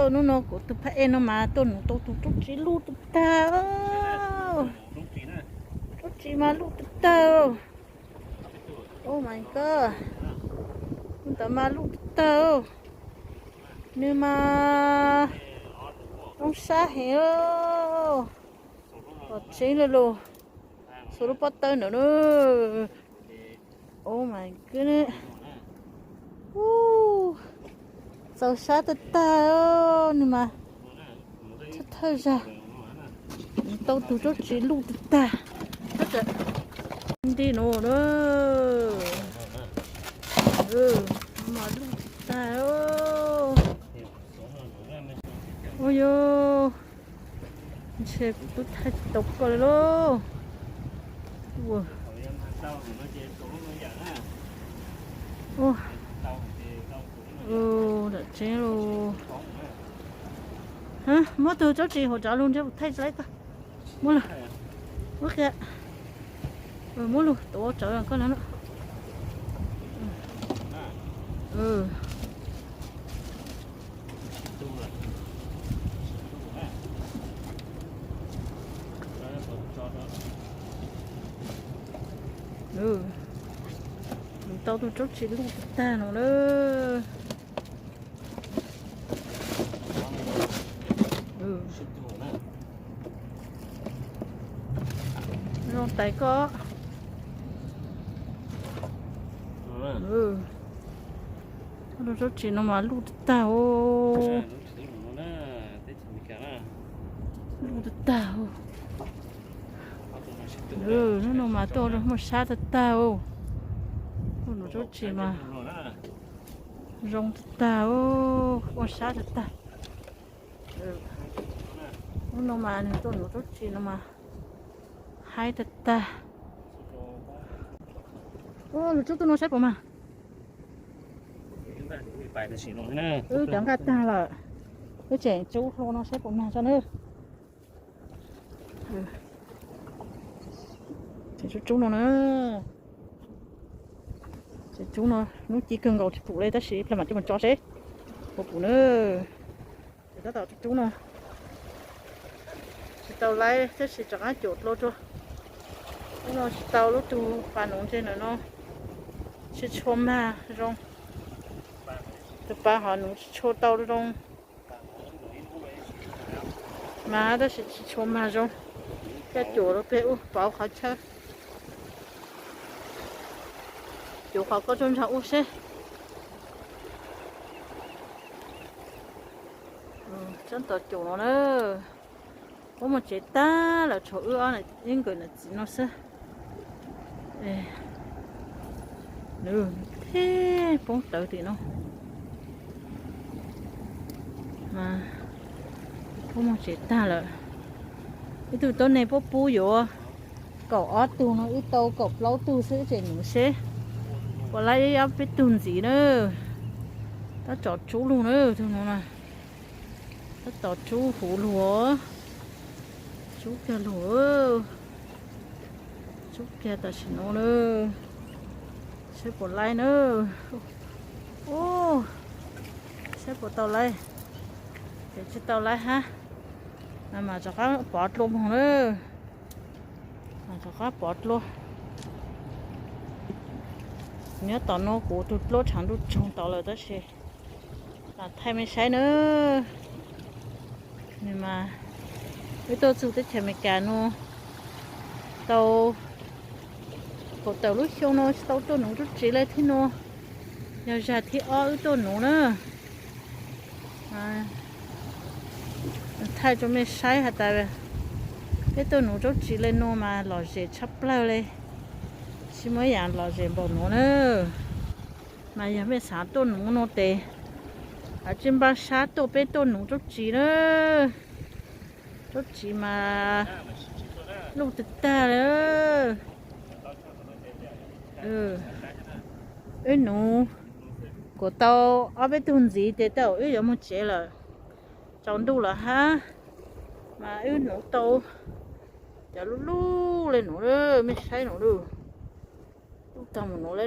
Hnub no kuv tus phab ej no mas tuaj nuv tau tus tsob txiv luj tag tag. Tsob txiv mas luj tag tag. Oh my god. Tus ntawd mas luj tag tag. Nws mas zoo sab heev. Los tseeb li los, xuas lub pob tawb ntawm na. Oh my god. Txaus sab tag tag. Nws mas thawj thawj zag, tau tus tsob txiv luj tag tag. Nti no na, mas luj tag tag. Ua yog, ntshe kuv twb thaij tsis tau koj li lauj. Ua, lam tseeb los. Muab tus tsob txiv hauv tsav lug ntshe kuv thaij tsis laib tag. Muab lug, muab qhia, muab lug tuav tsawv koj na. Tau tus tsob txiv luj tag tag no na. Zoo tais koj. Tus tsob txiv no mas luj tag tag os. Luj tag tag. Hnub no mas tuaj muaj sab tag tag os. Tus tsob txiv mas zoo tag tag os, muaj sab tag tag. Hnub no mas nws tuaj nuv tsob txiv no mas haib tag tag. Lub tsob tuaj no saib puas mag. Wb cov nqaj tag lawm, wb tseem tsub hlua no saib puas mag tso na. Tseem tsub tsub no na. Tseem tsub no, hnub ci kawg nkaus tsis pum li tab sis plag mam coj mus tso seb puas pum na. Tab tom tsub tsub no. Tsis tau laib tab sis rov qab caum dlua tso. Lub no tsis tau, lub tug pas nuv ntse ntawm no tsis tshua mag zoo. Tus pas hov nuv tsis tshua tau zoo. Mas tab sis tsis tshua mag zoo. Coj caum rau peb ub pauv qhov chaw. Caum qhov koj tsaug ntshag ub seb. Tsob ntawd caum no na. Poob muag tsev tag lawm, tshuav wb ob ib nkawm niam txiv no xwb. Nws thiaj poob tawv tim no. Poob muag tsev tag lawm. Ib tug tuab neeg pub pub yuav kaum ob tug no, wb tau kaum plaub tug xwb, tseem nuv seb puas laib ob peb tug ntxiv na. Tab tom tsub lug na, tug no na. Tab tom tsub huv lug, tsub kiag lug, tsub kiag tam sim no na. Seb puas laib na. Seb puas tau laib. Ces tsis tau laib hab, mas rov qab pov dlua moog na. Mas rov qab pov dlua. Nyob tom no kuv tug dluab tshav ntuj tsaug tau lawm tab sis mas thaij mej saib na. Nws mas wb tuaj txug teb chaws Amelikas no tau kaum tawm lub xyoo no tsis tau tuaj nuv tsob txiv le, thib no yog zag thib ob wb tuaj nuv na. Thaij rau mej saib has tas peb tuaj nuv tsob txiv le nuav mas lom zem tshaj plawg le, tsis muaj ib yaam lom zem npaum nuav na. Mas yog mej xaav tuaj nuv no tes, tsi npaj sab tuaj, peb tuaj nuv tsob txiv na. Tsob txiv mas luj tag tag le. Wb nuv kuas tau ob peb tug ntxiv tes tau wb yuav moog tsev lawm. Tsaus ntuj lawm hab, mas wb nuv tau cov luj luj le nuav, mej saib nuav lub, luj tag mus nuav le.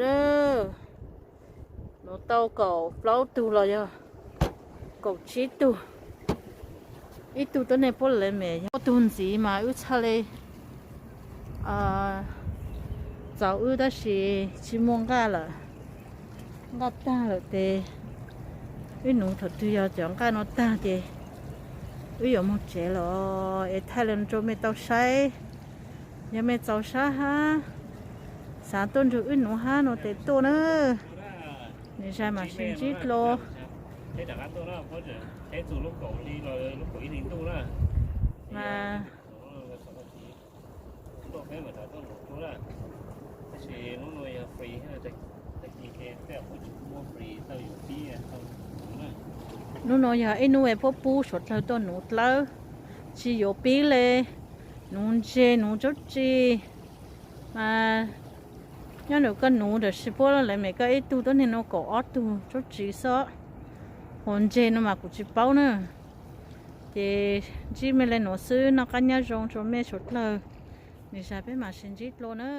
Nuv tau kaum plaub tug los yog kaum tsib tug. Ib tug tuab neeg puab lawv mem yog ob tug ntxiv mas wb txhaj le txaus wb tab sis tsis muaj nqaj lawm. Nqaj tag lawm ces wb nuv thaum twg yog cov nqaj no tag ces wb yuav moog tsev lawm es thaij le rua mej tau saib. Yog mej txaus sab hab xav tuaj nrug wb nuv hab no tes tuaj na. Nwg zag mam sib ntsib dlua. Mas hnub no yog ib hnub es puab pub suav dlawg tuaj nuv dlawb, tsis yuav pib le nuv ntseg nuv tsob tsi. Mas nyob nws koj nuv tab sis puab lawv mem koj ib tug tuab neeg nuv kaum ob tug tsob tsi xwb. Hos ntseg no mas kuv tsis paub na. Ces ntsib mej le nuav xwb, noj qab nyob zoo rua mej suav dlawg. Nwg zag peb mam sib ntsib dlua na.